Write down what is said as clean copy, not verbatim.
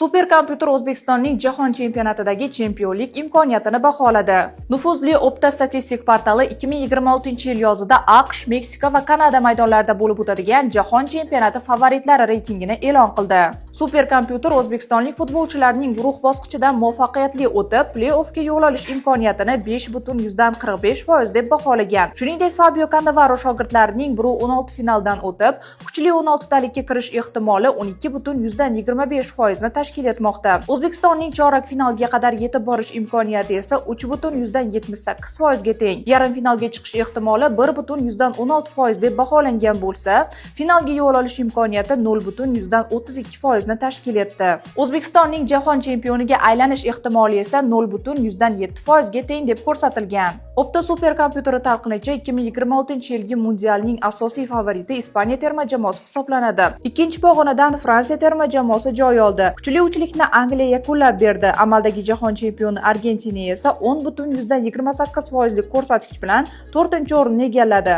Superkompyuter O'zbekistonning jahon chempionatidagi chempionlik imkoniyatini baholadi. Nufuzli Opta statistik portali 2026-yil yozida AQSh, Meksika va Kanada maydonlarida bo'lib o'tadigan jahon chempionati favoritlari reytingini e'lon qildi. Superkompyuter o'zbekistonlik futbolchilarning guruh bosqichidan muvaffaqiyatli o'tib, pley-offga yo'l olish imkoniyatini 5,45% deb baholagan. Shuningdek, Fabio Cannavaro shogirdlarining 1/16 finaldan o'tib, kuchli 16 talikka kirish ehtimoli 12,25% ni tashkil etmoqda. O'zbekistonning chorak finalga qadar yetib borish imkoniyati esa 3,78% ga teng. Yarim finalga chiqish ehtimoli 1,16% deb baholangan bo'lsa, finalga yo'l olish imkoniyati 0,32% ni tashkil etdi. O'zbekistonning jahon chempioniga aylanish ehtimoli esa 0,7% ga teng deb ko'rsatilgan. Opta superkompyuteri talqinicha, 2026-yilgi mundialning asosiy favoriti Ispaniya terma jamoasi hisoblanadi. Ikkinchi pog'onadan Fransiya terma jamoasi joy oldi. Kuchli uchlikni Angliya yakunlab berdi. Amaldagi jahon chempioni Argentina esa 10,28 foizlik ko'rsatkich bilan to'rtinchi o'rinni egalladi.